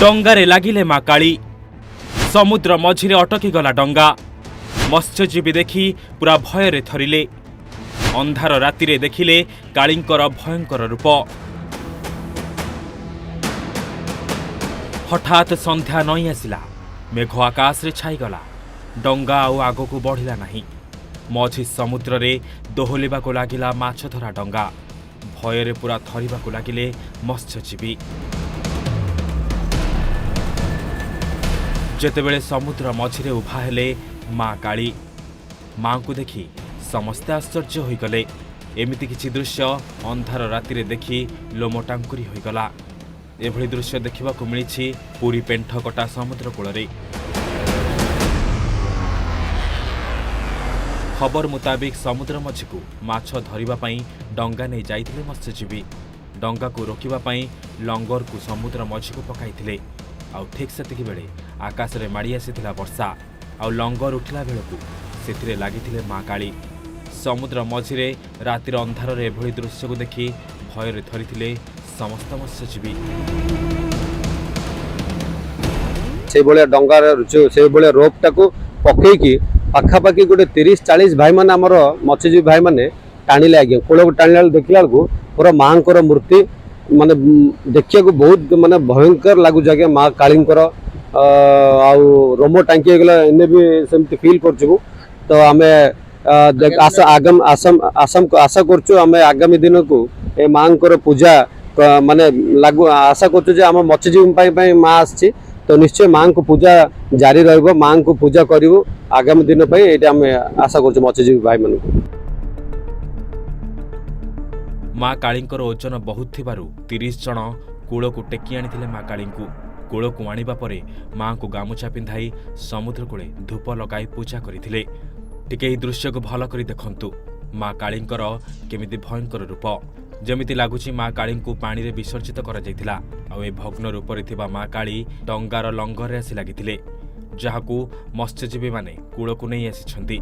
ଡଙ୍ଗାରେ ଲାଗିଲେ ମା କାଳୀ। ସମୁଦ୍ର ମଝିରେ ଅଟକିଗଲା ଡଙ୍ଗା। ମତ୍ସ୍ୟଜୀବୀ ଦେଖି ପୁରା ଭୟରେ ଥରିଲେ। ଅନ୍ଧାର ରାତିରେ ଦେଖିଲେ କାଳୀଙ୍କର ଭୟଙ୍କର ରୂପ। ହଠାତ୍ ସନ୍ଧ୍ୟା ନଇଁ ଆସିଲା। ମେଘ ଆକାଶରେ ଛାଇଗଲା। ଡଙ୍ଗା ଆଉ ଆଗକୁ ବଢ଼ିଲା ନାହିଁ। ମଝି ସମୁଦ୍ରରେ ଦୋହଲିବାକୁ ଲାଗିଲା ମାଛଧରା ଡଙ୍ଗା। ଭୟରେ ପୁରା ଥରିବାକୁ ଲାଗିଲେ ମତ୍ସ୍ୟଜୀବୀ। ଯେତେବେଳେ ସମୁଦ୍ର ମଝିରେ ଉଭା ହେଲେ ମା କାଳୀ, ମାଙ୍କୁ ଦେଖି ସମସ୍ତେ ଆଶ୍ଚର୍ଯ୍ୟ ହୋଇଗଲେ। ଏମିତି କିଛି ଦୃଶ୍ୟ ଅନ୍ଧାର ରାତିରେ ଦେଖି ଲୋମ ଟାଙ୍କୁରି ହୋଇଗଲା। ଏଭଳି ଦୃଶ୍ୟ ଦେଖିବାକୁ ମିଳିଛି ପୁରୀ ପେଣ୍ଠକଟା ସମୁଦ୍ର କୂଳରେ। ଖବର ମୁତାବିକ, ସମୁଦ୍ର ମଝିକୁ ମାଛ ଧରିବା ପାଇଁ ଡଙ୍ଗା ନେଇ ଯାଇଥିଲେ ମତ୍ସ୍ୟଜୀବୀ। ଡଙ୍ଗାକୁ ରୋକିବା ପାଇଁ ଲଙ୍ଗରକୁ ସମୁଦ୍ର ମଝିକୁ ପକାଇଥିଲେ। ଆଉ ଠିକ୍ ସେତିକି ବେଳେ ଆକାଶରେ ମାଡ଼ି ଆସିଥିଲା ବର୍ଷା। ଆଉ ଲଙ୍ଗର ଉଠିଲା ବେଳକୁ ସେଥିରେ ଲାଗିଥିଲେ ମା କାଳୀ। ସମୁଦ୍ର ମଝିରେ ରାତିର ଅନ୍ଧାରରେ ଏଭଳି ଦୃଶ୍ୟକୁ ଦେଖି ଭୟରେ ଥରିଥିଲେ ସମସ୍ତ ମତ୍ସ୍ୟଜୀବୀ। ସେଇଭଳିଆ ଡଙ୍ଗାର, ସେଇଭଳିଆ ରୋପଟାକୁ ପକେଇକି ପାଖାପାଖି ଗୋଟେ 30-40 ଭାଇମାନେ, ଆମର ମତ୍ସ୍ୟଜୀବୀ ଭାଇମାନେ ଟାଣିଲେ ଆଜ୍ଞା। କୂଳକୁ ଟାଣିଲା ବେଳକୁ, ଦେଖିଲା ବେଳକୁ ପୁରା ମାଆଙ୍କର ମୂର୍ତ୍ତି, ମାନେ ଦେଖିବାକୁ ବହୁତ ମାନେ ଭୟଙ୍କର ଲାଗୁଛି ଆଜ୍ଞା ମା କାଳୀଙ୍କର। ଆଉ ରୋମ ଟାଙ୍କି ହେଇଗଲା। ଏନେ ବି ସେମିତି ଫିଲ୍ କରୁଛୁ ମୁଁ। ତ ଆମେ ଆଶା ଆଗାମ ଆସାମ ଆସାମ ଆଶା କରୁଛୁ, ଆମେ ଆଗାମୀ ଦିନକୁ ଏ ମାଆଙ୍କର ପୂଜା ମାନେ ଲାଗୁ। ଆଶା କରୁଛୁ ଯେ ଆମ ମତ୍ସ୍ୟଜୀବୀ ପାଇଁ ମା ଆସିଛି, ତ ନିଶ୍ଚୟ ମାଆଙ୍କୁ ପୂଜା ଜାରି ରହିବ। ମାଆଙ୍କୁ ପୂଜା କରିବୁ ଆଗାମୀ ଦିନ ପାଇଁ। ଏଇଟା ଆମେ ଆଶା କରୁଛୁ ମତ୍ସ୍ୟଜୀବୀ ଭାଇମାନଙ୍କୁ। ମା କାଳୀଙ୍କର ଓଜନ ବହୁତ ଥିବାରୁ 30 ଜଣ କୂଳକୁ ଟେକି ଆଣିଥିଲେ ମା କାଳୀଙ୍କୁ। କୂଳକୁ ଆଣିବା ପରେ ମାଙ୍କୁ ଗାମୁଛା ପିନ୍ଧାଇ ସମୁଦ୍ର କୂଳେ ଧୂପ ଲଗାଇ ପୂଜା କରିଥିଲେ। ଟିକେ ଏହି ଦୃଶ୍ୟକୁ ଭଲ କରି ଦେଖନ୍ତୁ। ମା କାଳୀଙ୍କର କେମିତି ଭୟଙ୍କର ରୂପ। ଯେମିତି ଲାଗୁଛି ମା କାଳୀଙ୍କୁ ପାଣିରେ ବିସର୍ଜିତ କରାଯାଇଥିଲା। ଆଉ ଏ ଭଗ୍ନ ରୂପରେ ଥିବା ମା କାଳୀ ଡଙ୍ଗାର ଲଙ୍ଗରରେ ଆସି ଲାଗିଥିଲେ, ଯାହାକୁ ମତ୍ସ୍ୟଜୀବୀମାନେ କୂଳକୁ ନେଇ ଆସିଛନ୍ତି।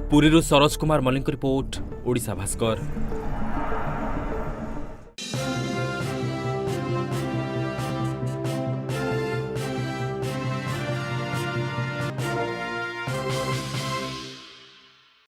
ପୁରୀରୁ ସରୋଜ କୁମାର ମଲ୍ଲିକଙ୍କ ରିପୋର୍ଟ, ଓଡ଼ିଶା ଭାସ୍କର।